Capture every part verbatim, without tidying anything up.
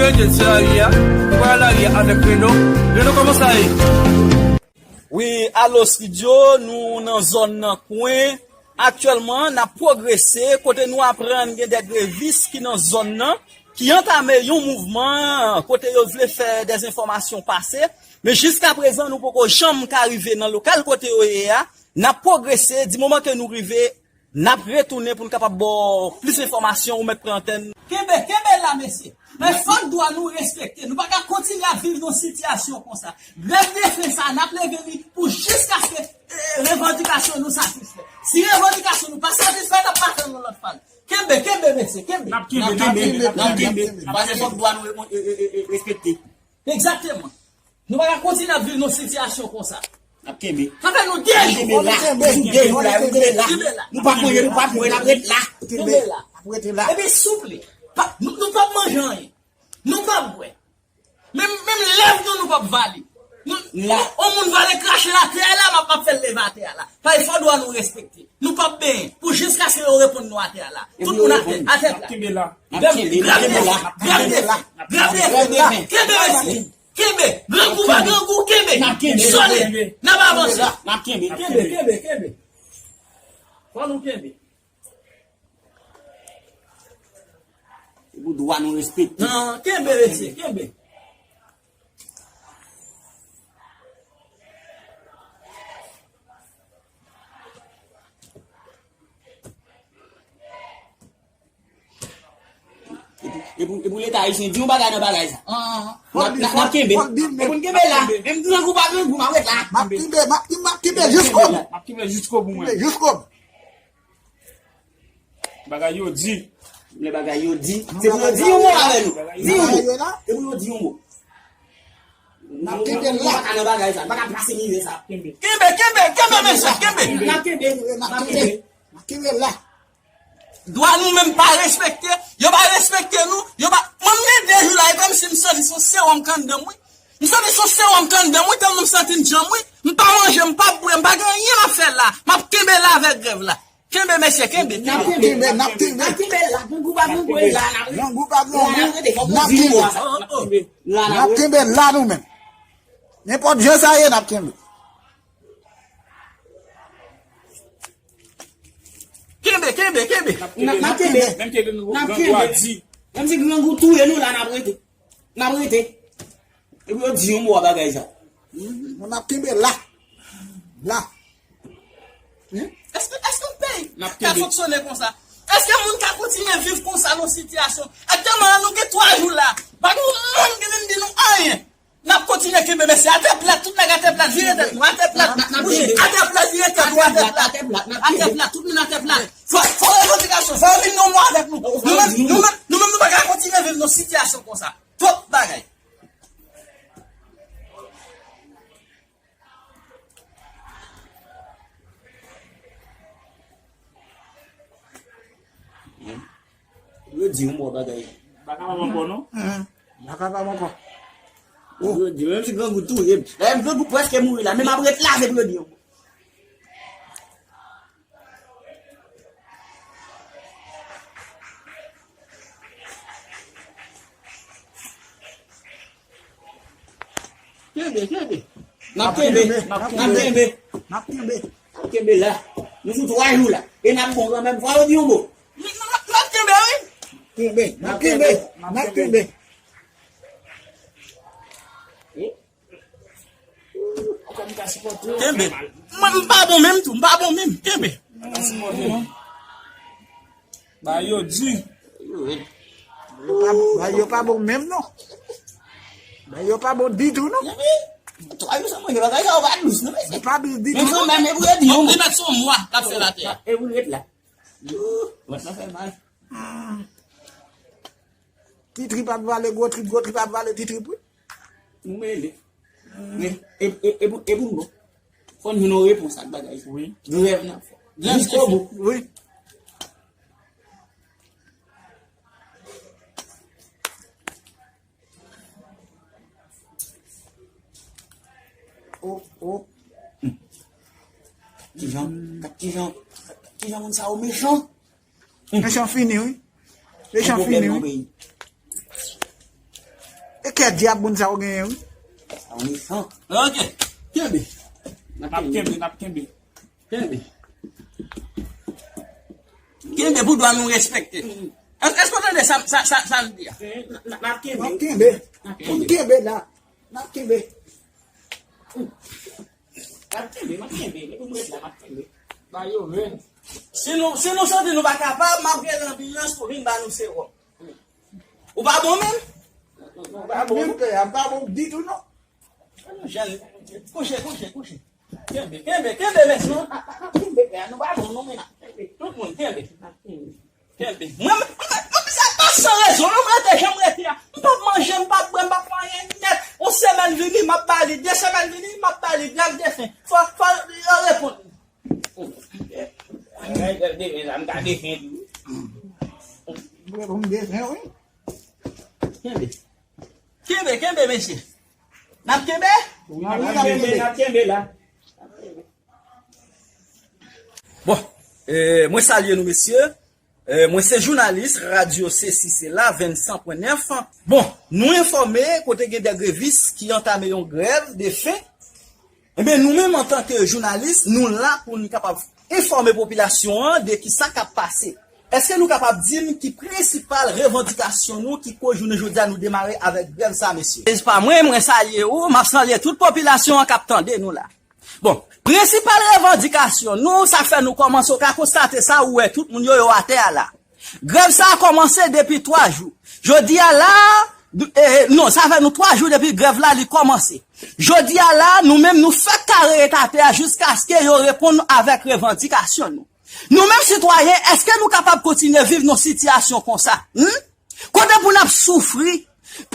Mwen se Ariel, mwen pral Ariel avèk Reno. Reno, kòman sa ye? Wi, alo Studio, nou nan zòn nan Kwen. Aktyèlman, n ap pwogrese, kote nou aprann gen de grevis ki nan zòn nan, ki antame yon mouvman, kote yo vle fè de enfòmasyon pase. Men jiskaprezan, nou poko janm ka rive nan lokal kote yo ye a. N ap pwogrese, di moman ke nou rive, n ap retounen pou n kapab ba w plis enfòmasyon, ou mèt pran antèn. Kenbe, kenbe la, mesye. Men fòk dwa nou respekte. Nou pa ka kontinye ap viv nan sitiyasyon konsa. Grèv de fen sa, n ap leve li pou jiskaske, eh, revandikasyon nou satisfè. Si revandikasyon nou pa satisfè, n ap pase nan lòt faz. Kenbe, kenbe, mesye, kenbe. N ap kenbe, n ap kenbe, n ap kenbe. Paske fòk dwa nou re-, e, e, e, e, respekte. Egzakteman. Nou pa ka kontinye ap viv nan sitiyasyon konsa. N ap kenbe. Sa fè nou de jou. Kenbe la. Kenbe. Nou de jou la, nou kenbe la. Kenbe la. Nou p ap manje, nou p ap bwè, n ap ret la. Kenbe la. N ap rete la. Epi souple, pa, nou, nou p ap manje anyen. Nou p ap bwè. Menm, menm lèv nou, nou p ap vale. Nou, la. On moun vale krache atè a la, m ap, m ap fè l leve atè a la. Paske fò dwa nou respekte. Nou p ap benyen. Pou jiskaske yo reponn nou atè a la. Tout moun atè, atè la. N ap kenbe la. N ap kenbe, n ap kenbe la. Grèv de fen. Grèv de fen. Kenbe mesye. Kenbe. Grangou pa grangou, kenbe. N ap kenbe. Sòde. N ap avanse. N ap kenbe. Kenbe, kenbe, kenbe. Fò nou kenbe. Se pou dwa nou respekte. Non, kenbe, mesye, kenbe. E pou, e pou, e pou Leta ayisyen di yon bagay nan bagay sa. N ap, n ap, n ap kenbe. E pou n kenbe la. Menm grangou pa grangou, n ap ret la. M ap kenbe, m ap, m ap kenbe jiskobou. M ap kenbe jiskobou, mwen. Kenbe jiskobou. Bagay yo di. Lè bagay yo di, se pou yo di yon mo avè nou. Di yon mo. Se pou yo di yon mo. N ap kenbe la. Nou pa ka nan bagay sa, nou pa ka pase mizè sa. Kenbe, kenbe, kenbe, mesye, kenbe. N ap kenbe, n ap kenbe. N ap kenbe la. Dwa nou menm pa respekte, yo pa respekte nou, yo pa, mwen m gen de jou la, e kòmsi m santi se yon sewòm k anndan m, wi. M santi se yon sewòm k anndan m, wi, tèlman m santi m djanm, wi. M pa manje, m pa bwè, m pa gen anyen m ap fè la. M ap kenbe la avèk grèv la. Kenbe, mesye, kenbe, kenbe. N ap kenbe, n ap kenbe. N ap kenbe la, grangou pa grangou, e la n ap rete. Grangou pa grangou, n ap kenbe. N ap kenbe la nou menm. Nenpòt jan sa ye, n ap kenbe. Kenbe, kenbe, kenbe. N ap, n ap kenbe. Menm ke grangou a di. Menm si grangou touye nou la, n ap rete. N ap rete. Epi yo di yon mo a bagay sa. N ap kenbe la. La. Èske, èske yon peyi ka fonksyone konsa? Èske moun ka kontinye viv konsa nan sitiyasyon? Aktyèlman la, nou gen twa jou la. Pa gen yon moun ki vin di nou anyen. N ap kontinye kenbe, mesye. Atè plat, tout nèg atè plat, vire tèt nou, atè plat. Atè plat, vire tèt nou, atè plat. Atè plat, tout moun atè plat. Fò, fò revandikasyon, fò yo vin nan yon mo avèk nou. Nou menm, nou menm, nou menm, nou pa ka kontinye viv nan sitiyasyon konsa. Twòp bagay. Yo di yon mo bagay. Pa kapab ankò, non? Pa kapab ankò. Yo di, menm si grangou touye m. Dayè, m grangou prèske mouri la, men m ap ret la, se pou yo di yon mo. Kenbe, kenbe. N ap kenbe, n ap kenbe. N ap kenbe. N ap kenbe la. Nou sou twa jou la. E n ap bon kanmenm. Fò yo di yon mo. N ap kenbe, wi. Kenbe, n ap kenbe. N ap kenbe. Kenbe. Mwen, m pa bon menm tou, m pa bon menm. Kenbe. Ba yo di. Yo pa, ba yo pa bon menm non. Ba yo pa bon ditou non. Twa jou san manje bagay sa yo pa dous non, mesye. Yo pa dous ditou non. Men kanmenm, e pou yo di yon mo. Li mèt se yon mwa k ap fè l atè a. E pou l ret la. Yo, mwen sa fè mal. Ti trip ap vale gwo trip, gwo trip ap vale ti trip, wi. Nou mele. Men, e, e, e pou, e pou nou. Fò n jwenn yon repons ak bagay sa. Wi. Grèv n ap fè. Grèv se fen. Wi. Oh, oh. Kijan, kijan, kijan moun sa yo mechan. Mechan fini, wi. Mechan fini, wi. Kè dyab moun sa yo genyen, wi. Sa yo mechan. Ok. Kenbe. N ap kenbe, n ap kenbe. Kenbe. Kenbe pou dwa nou respekte. Èske, èske w tande sa, sa, sa, sa l di a? N ap kenbe. N ap kenbe. N ap kenbe. N ap kenbe la. N ap kenbe. M ap kenbe, m ap kenbe. Depi m ret la, m ap kenbe. Ba yo ven. Si nou, si nou santi nou pa kapab, m ap rele anbilans pou vin ba nou sewòm. Ou pa bon menm? Ou pa bon. Menm pè a, m pa bon ditou non. Jèn, kouche, kouche, kouche. Kenbe, kenbe, kenbe, mesye. Kenbe, pè a, nou pa bon non, men. Tout moun, kenbe. Kenbe. Mwen, mwen, mwen, mwen, sa pa san rezon, non, mwen te janm rete a. M p ap manje, m p ap bwè, m p ap fè anyen nèt. Yon semèn vini, m ap ba li. De semèn vini, m ap ba li. Grèv de fen. Fò, fò yo reponn. Grèv de fen, sa, m ka de fen tou. Mwen, mwen de fen, wi. Kenbe. Kenbe, kenbe, mesye. N ap kenbe? Wi, n ap kenbe, n ap kenbe la. Bon, eh, mwen salye nou, mesye. Eh, mwen se jounalis radyo Sesi Sela, vennsan pwen nèf. Bon, nou enfòme kote gen de grevis ki antame yon grèv de fen. Ebyen, nou menm, antanke jounalis, nou la pou nou kapab enfòme popilasyon an de ki sa k ap pase. Èske nou kapab di m ki prensipal revandikasyon nou ki koz jounen jodi a nou demare avèk grèv sa, mesye? Se pa mwen, mwen salye ou, m ap salye tout popilasyon an k ap tande nou la. Bon, prensipal revandikasyon nou, sa fè nou kòmanse, ou ka konstate sa, ou wè tout moun yo, yo atè a la. Grèv sa a kòmanse depi twa jou. Jodi a la, eh, non, sa fè nou twa jou depi grèv la li kòmanse. Jodi a la, nou menm nou fèk kare ret atè a jiskaske yo reponn nou avèk revandikasyon nou. Nou menm sitwayen, èske nou kapab kontinye viv nan sitiyasyon konsa? Hmm? Kote pou n ap soufri,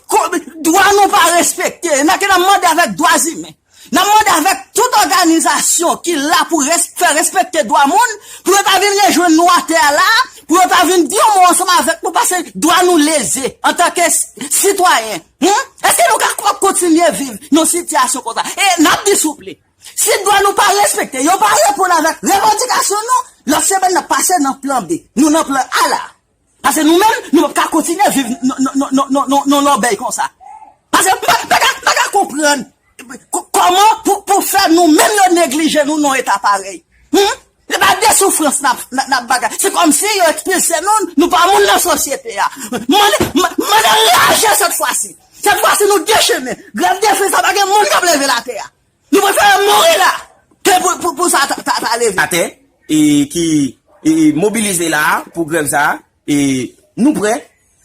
ko-, dwa nou pa respekte, n a ke n ap mande avèk dwa imen. N ap mande avèk tout òganizasyon ki la pou res-, fè respekte dwa moun, pou yo ta vin rejwenn nou atè a la, pou yo ta vin di yon mo ansanm avèk nou, paske dwa nou leze antanke s-, sitwayen. Hmm? Èske nou ka ko-, kontinye viv nan sitiyasyon konsa? E n ap di souple, si dwa nou pa respekte, yo pa reponn avèk revandikasyon nou, lòt semèn n ap pase nan plan B. Nou nan plan A la. Paske nou menm, nou p ap ka kontinye viv nan, nan, nan lòbèy konsa. Paske m pa, m pa ka, m pa ka konprann ko-, kòman pou, pou fè nou menm yo neglije nou nan yon eta parèy. Hmm? Se pa de soufrans n ap, n ap, n ap bagay. Se kòmsi yo ekspilse nou, nou pa moun nan sosyete a. Mande, m-, mande raje sèt fwa si. Sèt fwa si nou dechemen. Grèv de fen sa pa gen moun k ap leve l atè a. Nou prefere mouri la ke pou, pou, pou sa ta, ta, ta leve. Atè, e ki, e, mobilize la pou grèv sa, e nou prè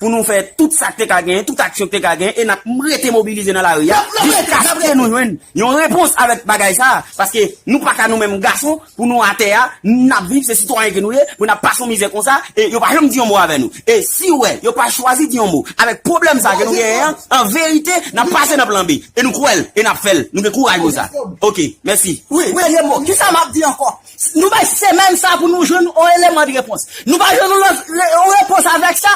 pou nou fè tout sa k te ka genyen, tout aksyon k te ka genyen, e n ap rete mobilize nan lari a jiskaske nou jwenn yon repons avèk bagay sa, paske nou pa ka nou menm gason pou nou atè a, n ap viv, se sitwayen ke nou ye, pou n ap pase yon mizè konsa, e yo pa janm di yon mo avè nou. E si w wè, yo pa chwazi di yon mo avèk pwoblèm sa ke nou genyen an, an verite, n ap pase nan plan B. E nou kwè l, e n ap fè l. Nou gen kouraj pou sa. Ok, mèsi. Wi, wi, Remo, kisa m ap di ankò? Nou bay semèn sa pou nou jwenn yon eleman de repons. Nou pa jwenn yon lòt re-, yon repons avèk sa,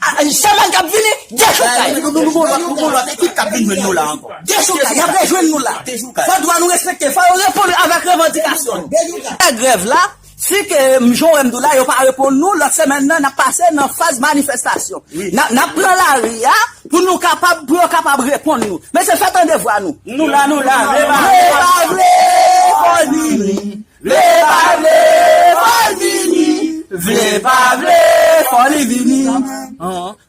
a, semèn k ap vini, dechoukraj. Nou, nou, nou, nou gon lòt, nou gon lòt ekip k ap vin jwenn nou la ankò. Dechoukraj, y ap rejwenn nou la. Dechoukraj. Fò dwa nou respekte, fò yo reponn avèk revandikasyon nou. Fè grèv la, si ke, m, jan w wè m di w la, yo pa reponn nou, lòt semèn nan, n ap pase nan faz manifestasyon. Wi. N a, n ap pran lari a pou nou kapab, pou yo kapab reponn nou. Mesye, fè tande vwa nou. Nou la, nou la. Vle pa vle, fò l vini. Vle pa vle, fò l vini. Vle pa vle, fò li vini.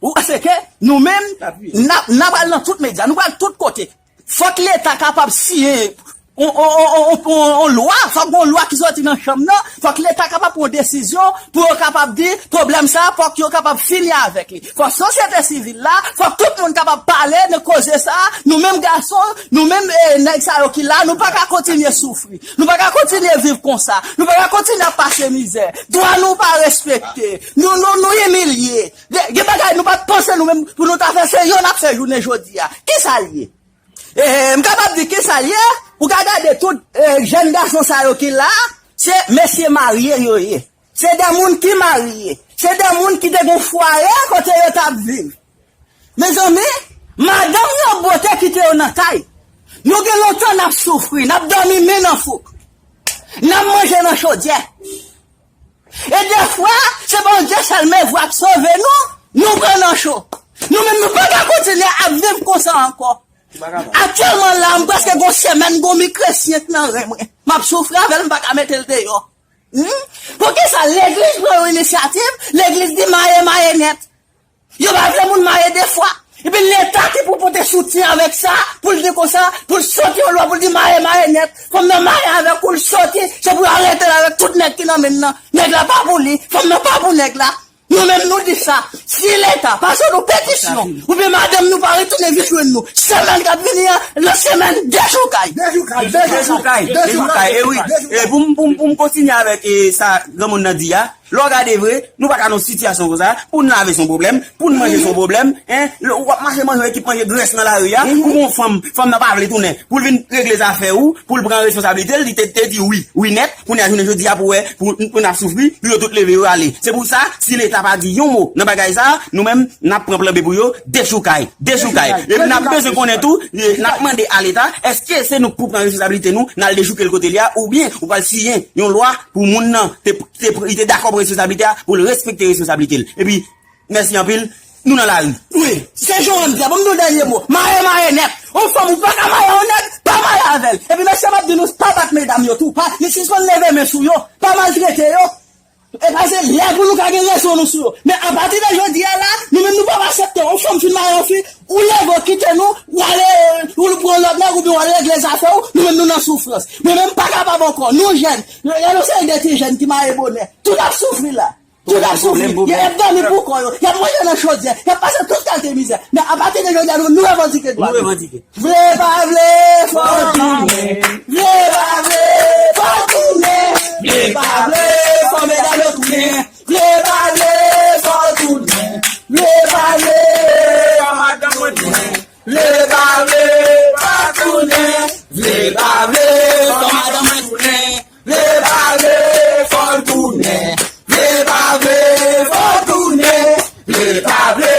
Ou, paske nou menm, n ap, n ap al nan tout medya, nou pral tout kote. Fòk Leta kapab siyen yon, yon, yon, yon, yon, yon lwa, fòk yon lwa ki soti nan chanm nan, fòk Leta kapab pran yon desizyon pou yo kapab di pwoblèm sa, fòk yo kapab fini avèk li. Fòk sosyete sivil la, fòk tout moun kapab pale nan koze sa, nou menm gason, nou menm, eh, nèg sa yo ki la, nou pa ka kontinye soufri. Nou pa ka kontinye viv konsa. Nou pa ka kontinye ap pase mizè. Dwa nou pa respekte. Nou, nou, nou imilye. Gen, gen bagay nou pa t panse nou menm pou nou ta fè, se yo n ap fè jounen jodi a. Kisa l ye? E, m kapab di kisa l ye, ou ka gade tout, e, jèn gason sa yo ki la, se mesye marye yo ye. Se de moun ki marye. Se de moun ki te gon fwaye kote yo t ap viv. Mezanmi, madanm yo bote kite yo nan kay. Nou gen lontan n ap soufri, n ap dòmi men nan fouk. N ap manje nan chodyè. E defwa, se Bondye sèlman vre ap sove nou, nou pran nan cho. Nou menm, nou pa ka kontinye ap viv konsa ankò. Aktyèlman la, m prèske gon semèn gon mikrosyen k nan ren mwen. M ap soufri avè l, m pa ka mete l deyò. Hmm? Poukisa legliz pran yon inisyativ, legliz di maye, maye nèt? Yo pa vle moun maye de fwa. Epi Leta ki pou pote soutyen avèk sa, pou l di konsa, pou l soti yon lwa, pou l di maye, maye nèt. Fanm nan maye avèk ou, l soti, se pou yo arete l avèk tout nèg ki nan men l nan. Nèg la pa pou li, fanm nan pa pou nèg la. Nou menm nou di sa, si Leta pa sot yon petisyon, oubyen madanm nou pa retounen vin jwenn nou, semèn k ap vini an, nan semèn dechoukay. Dechoukay, dechoukay, dechoukay, e wi. E pou m, pou m, pou m kontinye avèk e, sa granmoun nan di a, lè w gade vre, nou pa ka nan sitiyasyon konsa, pou n lave se yon pwoblèm, pou n manje se yon pwoblèm, en, lè w ap mache manje yon ekip manje grès nan lari a, pou yon fanm, fanm nan pa vle tounen, pou l vin regle zafè ou, pou l pran responsablite l, li te, te di wi, wi nèt, kounye a jounen jodi a pou wè, pou, pou n ap soufri, pou yo tout leve yo ale. Se pou sa, si Leta pa di yon mo nan bagay sa, nou menm, n ap pran plan B pou yo, dechoukay, dechoukay. Epi n ap bezwen konnen tou, e, n ap mande a Leta, èske se nou k pou pran responsablite nou, n al dechouke l kote li a, oubyen ou pral siyen yon lwa pou moun nan te, te, li te dakò pran responsablite a, pou l respekte responsablite l. Epi, mèsi anpil, nou nan lari. Wi, se Joanne di a, ban m di w dènye mo. Maye, maye nèt. On fanm ou pa ka maye on nèg, pa maye avè l. Epi mesye m ap di nou, pa bat medam yo tou. Pa, li sispann leve men sou yo, pa maltrete yo. E pa se lè pou nou ka gen rezon nou sou yo. Men apati de jodi a la, nou menm nou p ap aksepte on fanm fin maye on fi, ou leve w kite nou, w ale, ou pran lòt nèg oubyen w al regle zafè w, nou menm nou nan soufrans. Mwen menm m pa kapab ankò, nou jèn, y a yon seri de ti jèn ki maye bonè, tout ap soufri la. Tout ap soufri. Y ap dòmi pou kò yo. Y ap manje nan chodyè. Y ap pase tout kalite mizè. Men apati de jodi a, nou, nou revandike dwa nou. Vle pa vle, fò tounen. Vle pa vle, fò tounen. Vle pa vle, fò medam yo tounen. Vle pa vle, fò tounen. Vle pa vle, fò madanm mwen tounen. Vle pa vle, fò tounen. Vle pa vle, fò madanm mwen tounen. Vle pa vle, fò l tounen. Vle pa vle, fò l tounen. Vle pa vle,